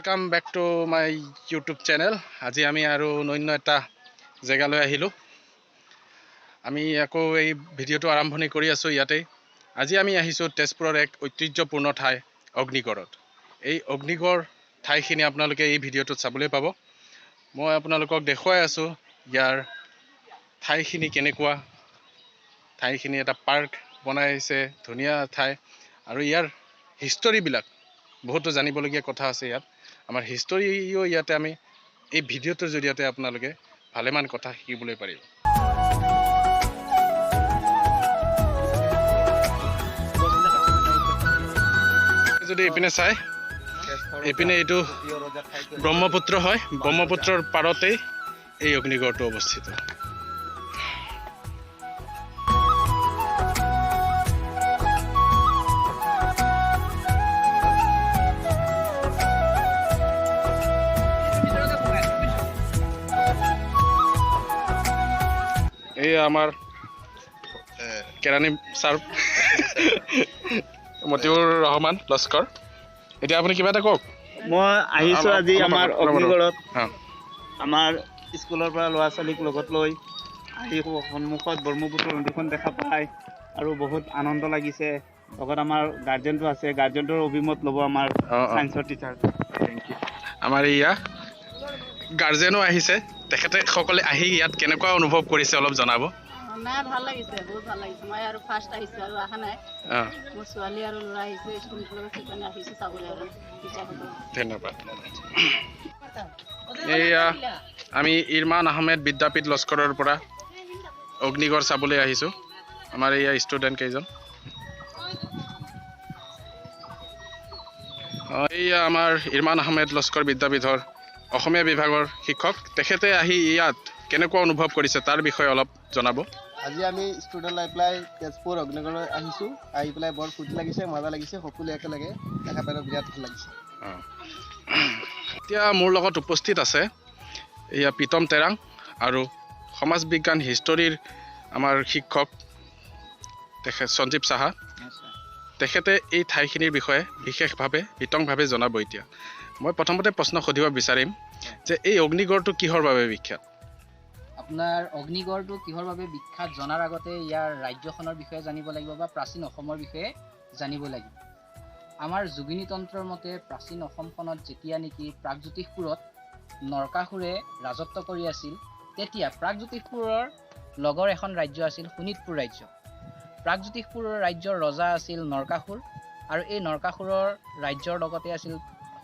Welcome back to my YouTube channel. আজি আমি আৰু অন্য এটা জেগালৈ আহিলোঁ। আমি আকৌ এই ভিডিঅ'টো আৰম্ভণি কৰি আছোঁ ইয়াতেই। আজি আমি আহিছোঁ তেজপুৰৰ এক ঐতিহ্যপূৰ্ণ ঠাই অগ্নিগড়ত। এই অগ্নিগড় ঠাইখিনি আপোনালোকে এই ভিডিঅ'টোত চাবলৈ পাব। মই আপোনালোকক দেখুৱাই আছোঁ ইয়াৰ ঠাইখিনি কেনেকুৱা। ঠাইখিনি এটা পাৰ্ক বনাইছে, ধুনীয়া ঠাই। আৰু ইয়াৰ হিষ্টৰীবিলাক বহুতো জানিবলগীয়া কথা আছে ইয়াত। আমাৰ হিষ্টৰীও ইয়াতে আমি এই ভিডিঅ'টোৰ জৰিয়তে আপোনালোকে ভালেমান কথা শিকিবলৈ পাৰিব। যদি এইপিনে চাই, এইপিনে এইটো ব্ৰহ্মপুত্ৰ হয়। ব্ৰহ্মপুত্ৰৰ পাৰতেই এই অগ্নিগড়টো অৱস্থিত। এই আমাৰ কেৰাণী ছাৰ মতিউৰ ৰহমান লস্কৰ। এতিয়া আপুনি কিবা এটা কওক। মই আহিছোঁ আজি আমাৰ অগ্নিগড়ত। আমাৰ স্কুলৰ পৰা ল'ৰা ছোৱালীক লগত লৈ আহি সন্মুখত ব্ৰহ্মপুত্ৰ নদীখন দেখা পায় আৰু বহুত আনন্দ লাগিছে। লগত আমাৰ গাৰ্জেনটো আছে, গাৰ্জেনটোৰ অভিমত ল'ব আমাৰ ছায়েন্সৰ টিচাৰ। Thank U. আমাৰ এয়া গাৰ্জেনো আহিছে, তেখেতে সকলে আহি ইয়াত কেনেকুৱা অনুভৱ কৰিছে অলপ জনাব। নাই, ভাল লাগিছে, বহুত ভাল লাগিছে। মই আৰু ফাৰ্ষ্ট আহিছোঁ, আৰু অহা নাই। মোৰ ছোৱালী আৰু ল'ৰা আহিছে স্কুলৰ লগত, সেইকাৰণে আহিছোঁ চাবলৈ আৰু। ধন্যবাদ। এয়া আমি ইৰমান আহমেদ বিদ্যাপীঠ লস্কৰৰ পৰা অগ্নিগড় চাবলৈ আহিছোঁ। আমাৰ এয়া ষ্টুডেণ্ট কেইজন। এইয়া আমাৰ ইৰমান আহমেদ লস্কৰ বিদ্যাপীঠৰ অসমীয়া বিভাগৰ শিক্ষক। তেখেতে আহি ইয়াত কেনেকুৱা অনুভৱ কৰিছে তাৰ বিষয়ে অলপ জনাব। আজি আমি ষ্টুডেণ্ট লৈ পেলাই তেজপুৰ অগ্নিগড়লৈ আহিছোঁ। আহি পেলাই বৰ ফূৰ্তি লাগিছে, মজা লাগিছে, সকলোৱে একেলগে দেখা পাই বিৰাট ভাল লাগিছে। এতিয়া মোৰ লগত উপস্থিত আছে এয়া প্ৰীতম তেৰাং আৰু সমাজ বিজ্ঞান হিষ্টৰীৰ আমাৰ শিক্ষক তেখেত সঞ্জীৱ সাহা। তেখেতে এই ঠাইখিনিৰ বিষয়ে বিশেষভাৱে বিতংভাৱে জনাব। এতিয়া মই প্ৰথমতে প্ৰশ্ন সুধিব বিচাৰিম যে এই অগ্নিগড়টো কিহৰ বাবে বিখ্যাত? আপোনাৰ অগ্নিগড়টো কিহৰ বাবে বিখ্যাত জনাৰ আগতে ইয়াৰ ৰাজ্যখনৰ বিষয়ে জানিব লাগিব বা প্ৰাচীন অসমৰ বিষয়ে জানিব লাগিব। আমাৰ যোগিনীতন্ত্ৰৰ মতে প্ৰাচীন অসমখনত যেতিয়া নেকি প্ৰাগজ্যোতিষপুৰত নৰকাসুৰে ৰাজত্ব কৰি আছিল, তেতিয়া প্ৰাগজ্যোতিষপুৰৰ লগৰ এখন ৰাজ্য আছিল শোণিতপুৰ ৰাজ্য। প্ৰাগজ্যোতিষপুৰৰ ৰাজ্যৰ ৰজা আছিল নৰকাসুৰ আৰু এই নৰকাসুৰৰ ৰাজ্যৰ লগতে আছিল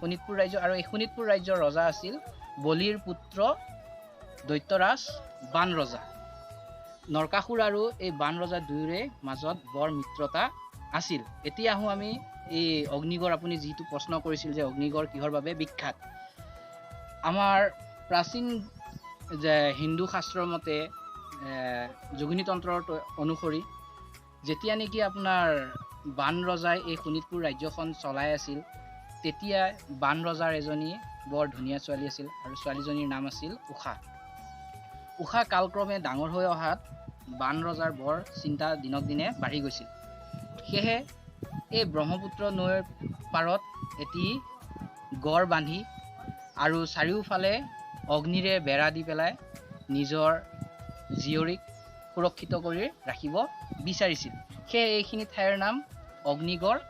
শোণিতপুৰ ৰাজ্য আৰু এই শোণিতপুৰ ৰাজ্যৰ ৰজা আছিল বলিৰ পুত্ৰ দৈত্যৰাজ বান ৰজা। নৰকাসুৰ আৰু এই বান ৰজা দুয়োৰে মাজত বৰ মিত্ৰতা আছিল। এতিয়া আহোঁ আমি এই অগ্নিগড়, আপুনি যিটো প্ৰশ্ন কৰিছিল যে অগ্নিগড় কিহৰ বাবে বিখ্যাত। আমাৰ প্ৰাচীন যে হিন্দু শাস্ত্ৰৰ মতে যোগিনীতন্ত্ৰৰ অনুসৰি যেতিয়া নেকি আপোনাৰ বান ৰজাই এই শোণিতপুৰ ৰাজ্যখন চলাই আছিল, তেতিয়া বান ৰজাৰ এজনী বৰ ধুনীয়া ছোৱালী আছিল আৰু ছোৱালীজনীৰ নাম আছিল ঊষা। ঊষা কালক্ৰমে ডাঙৰ হৈ অহাত বান ৰজাৰ বৰ চিন্তা দিনক দিনে বাঢ়ি গৈছিল। সেয়েহে এই ব্ৰহ্মপুত্ৰ নৈৰ পাৰত এটি গড় বান্ধি আৰু চাৰিওফালে অগ্নিৰে বেৰা দি পেলাই নিজৰ জীয়ৰীক সুৰক্ষিত কৰি ৰাখিব বিচাৰিছিল। সেয়ে এইখিনি ঠাইৰ নাম অগ্নিগড়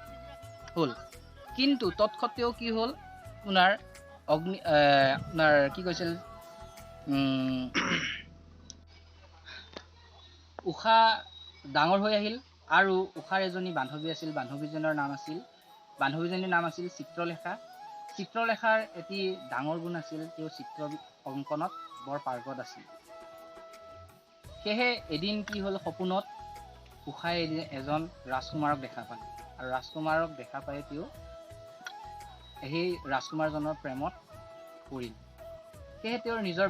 হ'ল। কিন্তু তৎসত্ত্বেও কি হ'ল, আপোনাৰ অগ্নি আপোনাৰ কি কৈছিল, ঊষা ডাঙৰ হৈ আহিল আৰু ঊষাৰ এজনী বান্ধৱী আছিল। বান্ধৱীজনীৰ নাম আছিল চিত্ৰলেখা। চিত্ৰলেখাৰ এটি ডাঙৰ গুণ আছিল, তেওঁ চিত্ৰ অংকনত বৰ পাৰ্গত আছিল। সেয়েহে এদিন কি হ'ল, সপোনত ঊষাই এজন ৰাজকুমাৰক দেখা পালে আৰু ৰাজকুমাৰক দেখা পাই তেওঁ সেই ৰাজকুমাৰজনৰ প্ৰেমত পৰিল। সেয়েহে তেওঁৰ নিজৰ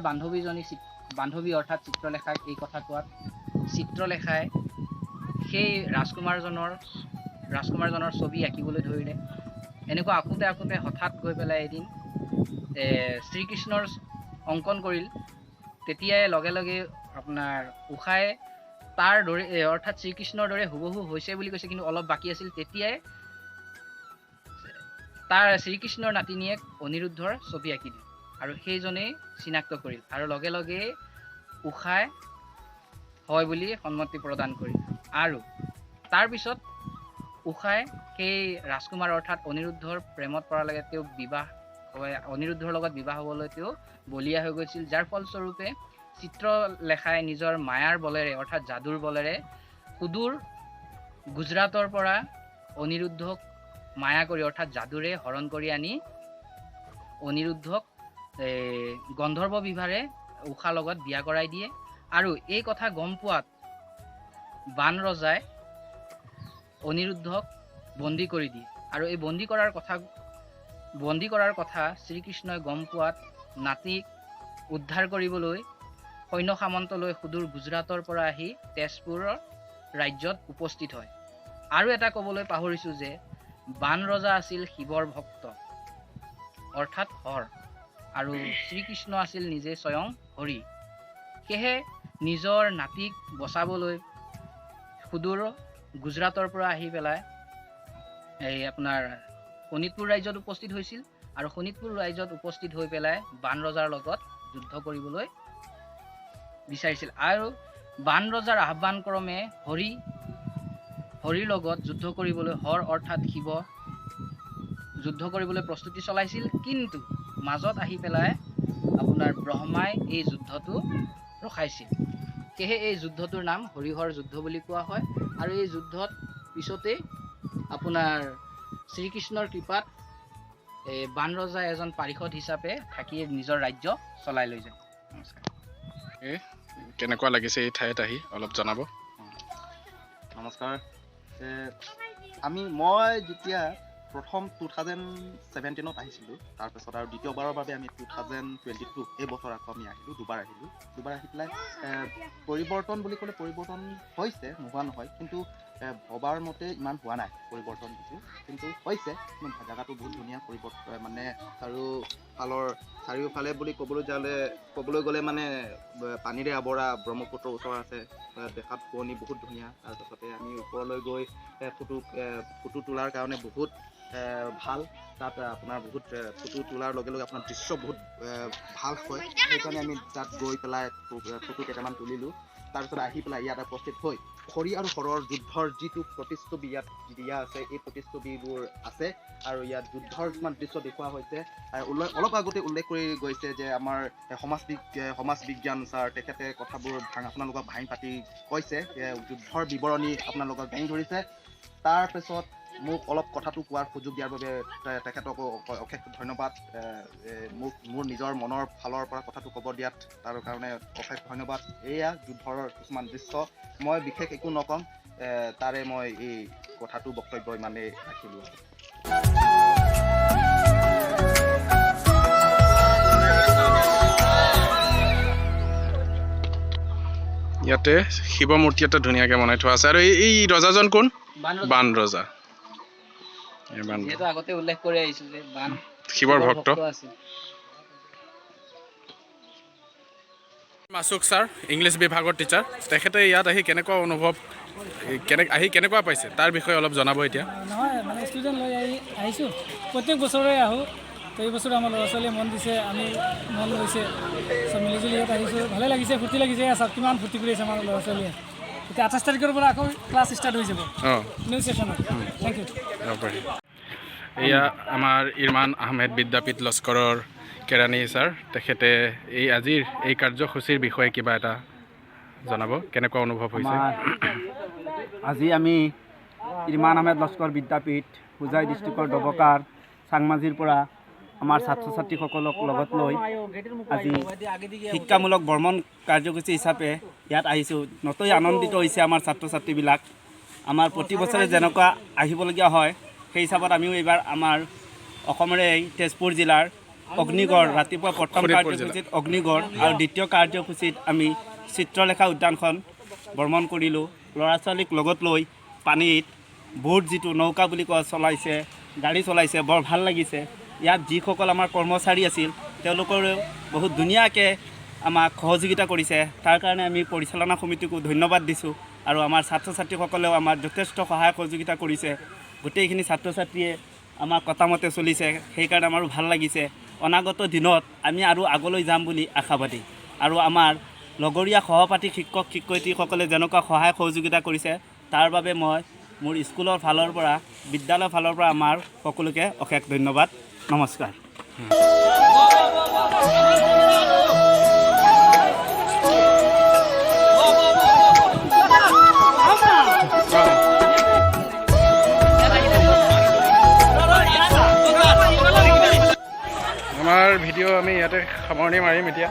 বান্ধৱী অৰ্থাৎ চিত্ৰলেখাক এই কথা কোৱাত চিত্ৰলেখাই সেই ৰাজকুমাৰজনৰ ছবি আঁকিবলৈ ধৰিলে। এনেকুৱা আঁকোতে আঁকোতে হঠাৎ গৈ পেলাই এদিন শ্ৰীকৃষ্ণৰ অংকন কৰিল। তেতিয়াই লগে লগে আপোনাৰ ঊষাই তাৰ দৰে অৰ্থাৎ শ্ৰীকৃষ্ণৰ দৰে হুবহু হৈছে বুলি কৈছে, কিন্তু অলপ বাকী আছিল। তেতিয়াই তাৰ শ্ৰীকৃষ্ণৰ নাতিনীয়েক অনিৰুদ্ধৰ ছবি আঁকি দিলে আৰু সেইজনেই চিনাক্ত কৰিল আৰু লগে লগে উষাই হয় বুলি সন্মতি প্ৰদান কৰিল। আৰু তাৰপিছত উষাই সেই ৰাজকুমাৰ অৰ্থাৎ অনিৰুদ্ধৰ প্ৰেমত পৰাৰ লগে তেওঁ বিবাহ অনিৰুদ্ধৰ লগত বিবাহ হ'বলৈ তেওঁ বলিয়া হৈ গৈছিল, যাৰ ফলস্বৰূপে চিত্ৰলেখাই নিজৰ মায়াৰ বলেৰে অৰ্থাৎ যাদুৰ বলেৰে সুদূৰ গুজৰাটৰ পৰা অনিৰুদ্ধক মায়া কৰি অৰ্থাৎ যাদুৰে হৰণ কৰি আনি অনিৰুদ্ধক গন্ধৰ্ব বিবাহেৰে উষাৰ লগত বিয়া কৰাই দিয়ে। আৰু এই কথা গম পোৱাত বান ৰজাই অনিৰুদ্ধক বন্দী কৰি দিয়ে আৰু এই বন্দী কৰাৰ কথা শ্ৰীকৃষ্ণই গম পোৱাত নাতিক উদ্ধাৰ কৰিবলৈ সৈন্য সামন্তলৈ সুদূৰ গুজৰাটৰ পৰা আহি তেজপুৰৰ ৰাজ্যত উপস্থিত হয়। আৰু এটা ক'বলৈ পাহৰিছোঁ যে বান ৰজা আছিল শিৱৰ ভক্ত অৰ্থাৎ হৰ, আৰু শ্ৰীকৃষ্ণ আছিল নিজে স্বয়ং হৰি। সেয়েহে নিজৰ নাতিক বচাবলৈ সুদূৰ গুজৰাটৰ পৰা আহি পেলাই এই আপোনাৰ শোণিতপুৰ ৰাজ্যত উপস্থিত হৈছিল আৰু শোণিতপুৰ ৰাজ্যত উপস্থিত হৈ পেলাই বান ৰজাৰ লগত যুদ্ধ কৰিবলৈ বিচাৰিছিল আৰু বান ৰজাৰ আহ্বান ক্ৰমে হৰিৰ লগত যুদ্ধ কৰিবলৈ হৰ অৰ্থাৎ শিৱ যুদ্ধ কৰিবলৈ প্ৰস্তুতি চলাইছিল, কিন্তু মাজত আহি পেলাই আপোনাৰ ব্ৰহ্মাই এই যুদ্ধটো ৰখাইছিল। সেয়েহে এই যুদ্ধটোৰ নাম হৰিহৰ যুদ্ধ বুলি কোৱা হয়। আৰু এই যুদ্ধত পিছতেই আপোনাৰ শ্ৰীকৃষ্ণৰ কৃপাত এই বান ৰজা এজন পাৰিষদ হিচাপে থাকি নিজৰ ৰাজ্য চলাই লৈ যায়। নমস্কাৰ। কেনেকুৱা লাগিছে এই ঠাইত আহি অলপ জনাব। নমস্কাৰ। মই যেতিয়া প্ৰথম 2017 আহিছিলোঁ, তাৰপিছত আৰু দ্বিতীয়বাৰৰ বাবে আমি 2022 এই বছৰ আকৌ আমি আহিলোঁ, দুবাৰ আহিলোঁ। দুবাৰ আহি পেলাই পৰিৱৰ্তন বুলি ক'লে পৰিৱৰ্তন হৈছে, নোহোৱা নহয়, কিন্তু ভবাৰ মতে ইমান হোৱা নাই পৰিৱৰ্তন কিছু, কিন্তু হৈছে। জেগাটো বহুত ধুনীয়া পৰিৱৰ্তন, মানে চাৰিওফালে বুলি ক'বলৈ গ'লে মানে পানীৰে আৱৰা ব্ৰহ্মপুত্ৰৰ ওচৰ আছে, দেখাত শুৱনি বহুত ধুনীয়া। তাৰপাছতে আমি ওপৰলৈ গৈ ফটো তোলাৰ কাৰণে বহুত ভাল, তাত আপোনাৰ বহুত ফটো তোলাৰ লগে লগে আপোনাৰ দৃশ্য বহুত ভাল হয়, সেইকাৰণে আমি তাত গৈ পেলাই ফটো কেইটামান তুলিলোঁ। তাৰপিছত আহি পেলাই ইয়াত উপস্থিত হৈ হৰি আৰু হৰৰ যুদ্ধৰ যিটো প্ৰতিচ্ছবি ইয়াত দিয়া আছে, এই প্ৰতিচ্ছবিবোৰ আছে আৰু ইয়াত যুদ্ধৰ কিছুমান দৃশ্য দেখুওৱা হৈছে। অলপ আগতে উল্লেখ কৰি গৈছে যে আমাৰ সমাজ বিজ্ঞান ছাৰ তেখেতে কথাবোৰ আপোনালোকক ভাঙি পাতি কৈছে, যুদ্ধৰ বিৱৰণী আপোনালোকক দাঙি ধৰিছে। তাৰপিছত মোক অলপ কথাটো কোৱাৰ সুযোগ দিয়াৰ বাবে তেখেতকো অশেষ ধন্যবাদ। মোক মোৰ নিজৰ মনৰ ফালৰ পৰা কথাটো ক'ব দিয়াত তাৰ কাৰণে অশেষ ধন্যবাদ। এয়া যুদ্ধৰ কিছুমান দৃশ্য, মই বিশেষ একো নকওঁ, তাৰে মই এই কথাটো বক্তব্য ইমানেই ৰাখিলোঁ। ইয়াতে শিৱ মূৰ্তি এটা ধুনীয়াকৈ বনাই থোৱা আছে। আৰু এই ৰজাজন কোন? বান ৰজা। আগতে উল্লেখ কৰি আহিছো যে বান শিৱৰ ভক্ত আছিল। মাছুক ছাৰ ইংলিছ বিভাগৰ টিচাৰ, তেখেতে ইয়াত আহি কেনেকুৱা অনুভৱ, আহি কেনেকুৱা পাইছে তাৰ বিষয়ে অলপ জনাব এতিয়া। নহয় মানে ষ্টুডেণ্ট লৈ আহিছোঁ, প্ৰত্যেক বছৰে আহোঁ, তো এই বছৰ আমাৰ ল'ৰা ছোৱালীয়ে মন দিছে, আমি মন লৈছে, চব মিলিজুলি ইয়াত আহিছোঁ, ভালে লাগিছে, ফূৰ্তি লাগিছে। চাওক কিমান ফূৰ্তি কৰি আছে আমাৰ ল'ৰা ছোৱালীয়ে। এতিয়া 28 তাৰিখৰ পৰা আকৌ ক্লাছ ষ্টাৰ্ট হৈ যাব, নিউ ছেশ্যনত। Thank you. এয়া আমাৰ ইৰমান আহমেদ বিদ্যাপীঠ লস্কৰৰ কেৰাণী ছাৰ, তেখেতে এই আজিৰ এই কাৰ্যসূচীৰ বিষয়ে কিবা এটা জনাব, কেনেকুৱা অনুভৱ হৈছে? আজি আমি ইৰমান আহমেদ লস্কৰ বিদ্যাপীঠ হোজাই ডিষ্ট্ৰিক্টৰ ডবকাৰ চাংমাজিৰ পৰা আমাৰ ছাত্ৰ ছাত্ৰীসকলক লগত লৈ আজি শিক্ষামূলক ভ্ৰমণ কাৰ্যসূচী হিচাপে ইয়াত আহিছোঁ। নতৈ আনন্দিত হৈছে আমাৰ ছাত্ৰ ছাত্ৰীবিলাক। আমাৰ প্ৰতি বছৰে যেনেকুৱা আহিবলগীয়া হয় সেই হিচাপত আমিও এইবাৰ আমাৰ অসমৰে এই তেজপুৰ জিলাৰ অগ্নিগড় ৰাতিপুৱা প্ৰথম কাৰ্যসূচীত অগ্নিগড় আৰু দ্বিতীয় কাৰ্যসূচীত আমি চিত্ৰলেখা উদ্যানখন ভ্ৰমণ কৰিলোঁ। ল'ৰা ছোৱালীক লগত লৈ পানীত বোট যিটো নৌকা বুলি কোৱা চলাইছে, গাড়ী চলাইছে, বৰ ভাল লাগিছে। ইয়াত যিসকল আমাৰ কৰ্মচাৰী আছিল তেওঁলোকৰেও বহুত ধুনীয়াকৈ আমাক সহযোগিতা কৰিছে, তাৰ কাৰণে আমি পৰিচালনা সমিতিকো ধন্যবাদ দিছোঁ। আৰু আমাৰ ছাত্ৰ ছাত্ৰীসকলেও আমাৰ যথেষ্ট সহায় সহযোগিতা কৰিছে। গোটেইখিনি ছাত্ৰ ছাত্ৰীয়ে আমাৰ কথামতে চলিছে, সেইকাৰণে আমাৰো ভাল লাগিছে। অনাগত দিনত আমি আৰু আগলৈ যাম বুলি আশাবাদী। আৰু আমাৰ লগৰীয়া সহপাঠী শিক্ষক শিক্ষয়িত্ৰীসকলে যেনেকুৱা সহায় সহযোগিতা কৰিছে, তাৰ বাবে মই মোৰ স্কুলৰ ফালৰ পৰা, বিদ্যালয়ৰ ফালৰ পৰা আমাৰ সকলোকে অশেষ ধন্যবাদ। নমস্কাৰ। আমাৰ ভিডিঅ' আমি ইয়াতে সামৰণি মাৰিম এতিয়া।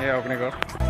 এই অগ্নিগড়।